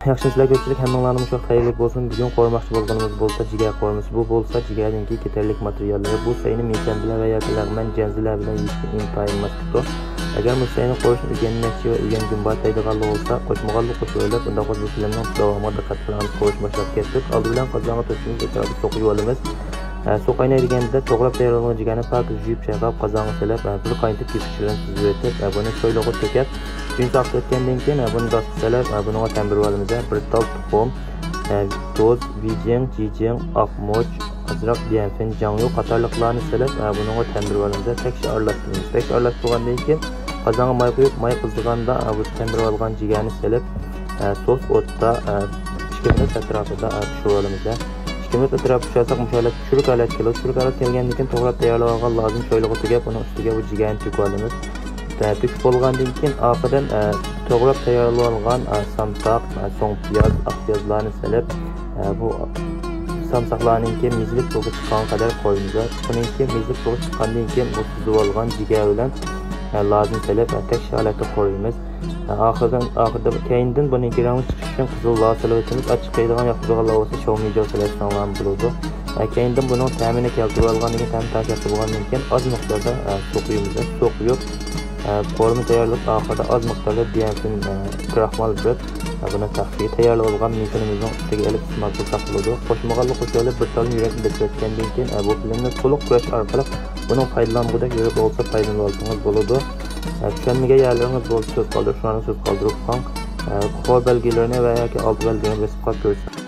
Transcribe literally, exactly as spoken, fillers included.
ياخشىمۇسىلەر كۆپچىلىك، ھەممىڭلارنىڭمۇ شۇ خەيرلىك بولسۇن. بۈگۈن قورۇماقچى بولغىنىمىز بولسا جىگەر قورۇمىسى، بۇ بولسا جىگەرنىڭكى كېتەرلىك ماتېرىياللىرى. بۇ سەينى مېچەم بىلەن ۋە ياكى لەغمەن جەنزىلەر بىلەن يېيىشكە ئىنتايىن ماس كېلىدۇ. ئەگەر مۇشۇ سەينى قورۇشنى ئۆگەنمەكچى ۋە ئۆگەنگۈم بار دەيدىغانلار بولسا، قوشمىغانلىق قوشۇۋېلىپ، ئۇنداق بولسا بۇ فىلىمنىڭ داۋامىغا دىققەت قىلىڭلار. قورۇش باشلاپ كەتتۇق. ئالدى بىلەن قازانغا تۇرشىمىز ئەتراپىدا سوقۇۋالىمىز. ئە، سۇ قاينايدىغاندا توغراپ تەييارلانغان جىگەرنى پاكىز يۇيۇپ چايقاپ، قازانغا سېلىپ، ئە، بىر قاينىتىپ، كېسىكچىلىرىنى سۈزۈۋېتىپ، ئە، بۇنى سويلىغا تۆكۈپ، ئۈچىنچى سائەت ئۆتكەندىن كېيىن، ئە، بۇنى گازغا سېلىپ، ئە، بۇنىڭغا تەم بېرىۋالىمىز. بىر تال تۇخۇم، ئە، تۇز، بېيجىڭ، جىجىڭ، ئاقمۇچ، ئازراق ديەنفېن، جاڭيۇ قاتارلىقلارنى سېلىپ، ئە، بۇنىڭغا تەم بېرىۋالىمىز. تەكشى ئارىلاشتۇرىمىز. تەكشى ئارىلاشتۇرغاندىن كېيىن، قازانغا ماي قۇيۇپ، ماي قىزىغاندا، ئە، بۇ تەم بېرىۋالغان جىگەرنى سېلىپ، ئە، سوس ئوتتا، ئە، ئىككى مىنۇت ئەتراپىدا، ئە، پىشۇرۇۋالىمىز. ئىككى مىنۇت ئەتراپى پىشۇرساق، مۇشۇ ھالەت چۈرۈك ھالەتكە كېلىدۇ. چۈرۈك ھالەتكە كەلگەندىن كېيىن، توغراپ تەييارلىۋالغان لازىم چويلىغا تۈگەپ، ئۇنىڭ ئۈستىگە بۇ جىگەرنى تۆكۈۋالىمىز. ئە، تۆكۈپ بولغاندىن كېيىن، ئاخىرىدىن، ئە، توغراپ تەييارلىۋالغان، ئە، سامساق، ئە، سوڭ پىياز، ئاق پىيازلارنى سېلىپ، ئە، بۇ سامساقلارنىڭكى مېزىلىك بۇلغا چىققان قەدەر قويىمىز. بۇنىڭكى مېزىلىك بۇلغا چىققاندىن كېيىن، بۇ سۈزۈۋالغان جىگەر بىلەن، ئە، لازىم سېلىپ، ئە، تەكشى ھالەتتە قويىمىز. ئە، ئاخىرىدىن، ئاخىرىدا كەينىدىن بۇنىڭكى رەڭگى چىقىش ئۈچۈن قىزىل لاۋا سېلىۋېتىمىز. ئاچچىق يەيدىغان ياقتۇرىدىغانلار بولسا، شاۋمىجياۋ سېلىۋەتسەڭلارمۇ بولىدۇ. ئە، كەينىدىن بۇنىڭ تەمىنى كەلتۈرۈۋالغاندىن كېيىن، تەم تەسىر قىلغاندىن كېيىن، ئاز مىقداردا، ئە، سۇ قۇيىمىز. سۇ قۇيۇپ، ئە، قورۇما تەييارلاپ، ئاخىرىدا ئاز مىقداردا ديەنفېن، ئە، كراخمال بېرىپ، ئە، بۇنى تەخفىي تەييارلىۋالغان مېكىنىمىزنىڭ ئۈستىگە ئېلىپ ئىستېمال قىلساق بولىدۇ. قوشمىغانلىق قوشۇۋېلىپ، بىر تال يۈرەكنى بېسىۋەتكەندىن كېيىن، ئە، بۇ فىلىمنى تولۇق كۆرۈش ئارقىلىق بۇنىڭ پايدىلانغۇدەك يۈرەك بولسا پايدىلىنىۋالسىڭىز بولىدۇ. ئە، چۈشەنمىگەن يەرلىرىڭىز بولسا سۆز قالدۇرۇشلارنى سۆز قالدۇرۇپ قويۇڭ. ئە، قول بەلگىلىرىنى ۋە ياكى ئالدى بەلگىلىرىنى بېسىپ قويۇپ كۆرسىتىڭ.